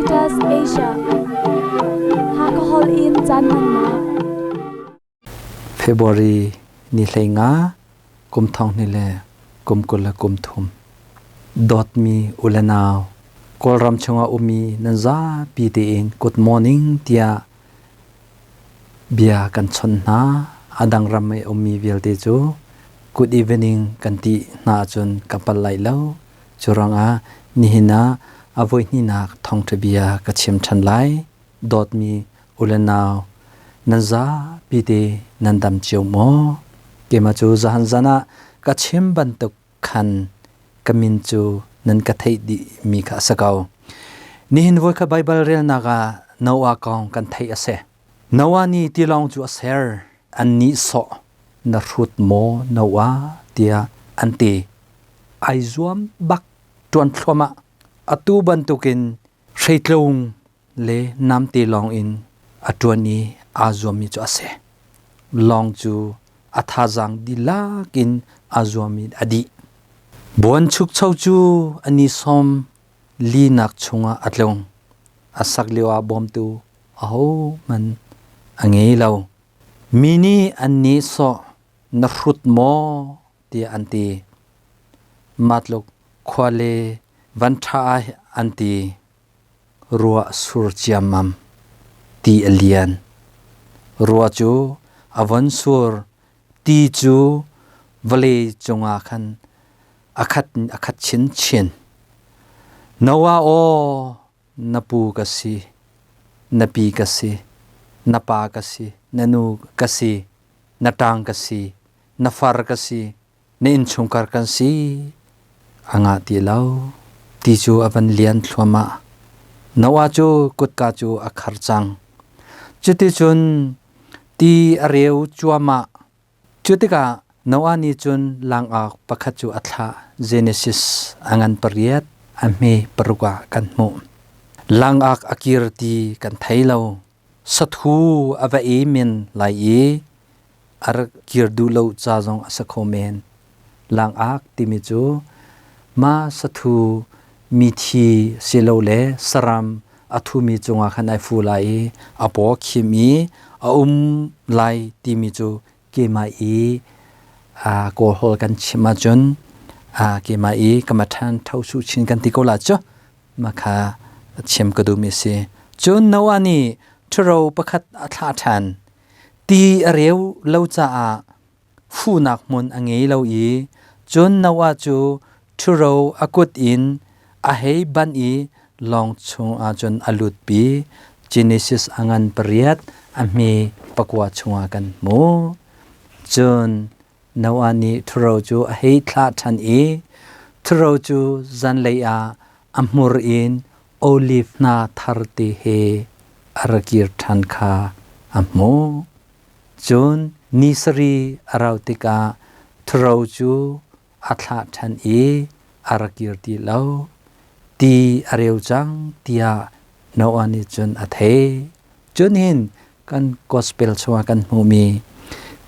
Caritas Asia. Hakahol in caan hmannak. February ni hlei nga kum thong ni le kum kul le kum thum dawtmi u le nau Kawlram chungah ummi nan zapi tein good morning tiah Bia kan chawnh hna. A dang ram i a ummi vialte cu good evening kan ti hna ahcun ka palh lai lo. Cu ruangah nihin ah a voihnihnak thawngṭha bia ka chim ṭhan lai. Dawtmi u le nau, nan zapi te nan dam cio maw? Keimah cu zahan zan ah ka chim bantuk khan ka min cu nan ka theih dihmi kha a si ko. Nihin voi kha Baibal relnak ah Noah kong kan theih a si. Noah nih tilawng cu a ser. An nihsawh na hrut maw Noah tiah an ti. Ai zuam bak ṭuan thluahmah. Atu bantukin hreitlung le namte lawng in a ṭuan i aa zuammi cu a si. Lawng cu a thazaang dihlak in aa zuam i a dih. Buanchukcho cu a ni sawm linak chungah a tlung. A sak lioah bawmtu ahohmanh a ngei lo. Mi nih an nehsawh, na hrut maw tiah an ti. Matluk khua le van ṭha ah an ti. Ruah sur ciammam. Ti a lian. Ruah cu a von sur. Ti cu vawlei cungah khan a khat a khat chinchin. Noah aw, na pu ka si, na pi ka si, na pa ka si, na nu ka si, na ṭang ka si, na far ka si, na innchungkhar kan si a ngah ti lo ti cu a van lian thluahmah. Noah cu kutka cu a khar cang. Cuticun ti a reu cuahmah. Cu tikah Noah nih cun langak pakhat cu a thlah. Genesis a ngan pariat a hme paruk ah kan hmuh. Langak a kir ti kan thei lo. Sathu a va ei men lai i a rak kir duh lo ca zong a si kho men. Langak timi cu ma sathu mithi silole saram a thumi cungah khan ai fu lai i a paw khim i a um lai timi cu keimah i Kawlhawl kan chim ahcun keimah i kamathan tho su chin kan ti ko la cu mah kha chim ka duhmi a si. Cun Noah nih ṭhuro pakhat a thlah ṭhan. Ti a reu lo caah fuhnak hmun a ngei lo i cun Noah cu ṭhuro a kut in a hei banh i lawng chungah cun a lutpi. Genesis a ngan pariat a hme pakua chungah kan hmuh. Cun Noah nih ṭhuro cu a hei thlah ṭhan i ṭhuro cu zanlei ah a hmur in oliv hna tharte he a ra kir ṭhan kha a hmuh. Cun ni sarih a rauh tikah ṭhuro cu a thlah ṭhan i a ra kir ti lo. Ti a reu cang tiah Noah nih cun a theih. Cun hin kan gospel chungah kan hmuhmi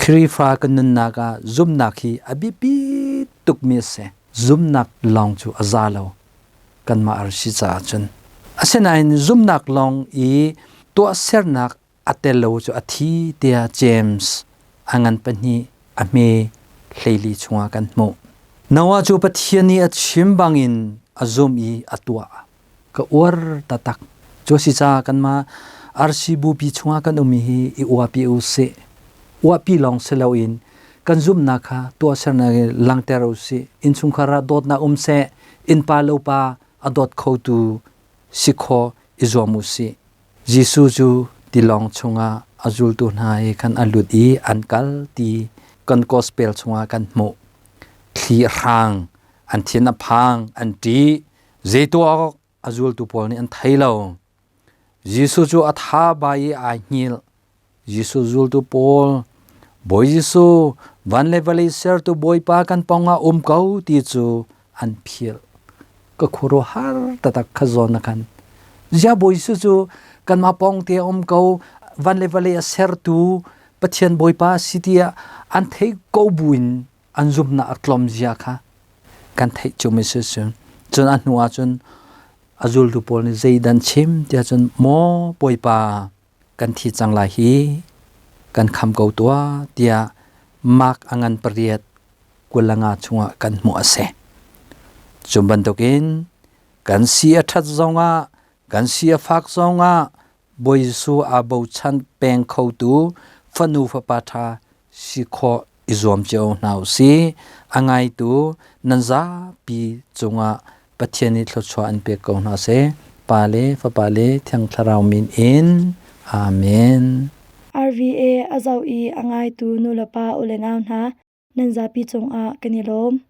Khrihfa kan nunnak ah zumnak hi a biapi tukmi a si. Zumnak lawng cu a za lo kanmah arsi caah cun. Asinain zumnak lawng i tuahsernak a tel lo cu a thi tiah James a ngan pahnih a hme hleili chungah kan hmuh. Noah cu Pathian nih a chim bangin a zum i a tuah. Ka uar taktak. Cu a si caah kanmah RC bupi chungah kan ummi hi i uapi u sih. Uapi lawng si loin kan zumhnak kha tuahsernak in langhter u sih. Innchungkhar ah dawtnak um seh. Innpa lopa a dawt khotu si khawh i zuam u sih. Jesuh cu tilawng chungah a zultu hna he khan a lut i an kal ti kan gospel chungah kan hmuh. Thli a hrang, an thin a phang, an ṭih. Zei tuah awk a zultu pawl nih an thei lo. Jesuh cu a tha bai i aa hngilh. Jesuh zultu pawl, Bawi Jesuh, van le vawlei sertu Bawipa kan pawng ah um ko ti cu an philh. Ka khuaruahhar taktak kha zawn a khan. Ziah Bawi Jesuh cu kanmah pawng te a um ko, van le vawlei a sertu Pathian Bawipa a si tiah an theih ko buin an zumhnak a tlawm zia kha kan theih cu mi si cun a hnu ah cun A zultu pawl nih zeidan chim tiah cun maw Bawipa kan thi cang lai hi kan kham ko tuah tiah Mark a ngan pariat 25 chungah kan hmuh a si. Cu bantukin kan si a ṭhat zongah kan si a fak zongah Bawi Jesuh aa bochan peng khotu fanu fapa ṭha si khawh i zuam cio hna u sih. A ngaitu nan zapi cungah Pathian nih thluachuah an pek ko hna seh. Pa le Fapa le Thiang Thlarau min in. Amen. RVA a zoh i a ngaitu nulepa ulenau hna, nan zapi cungah kan i lawm.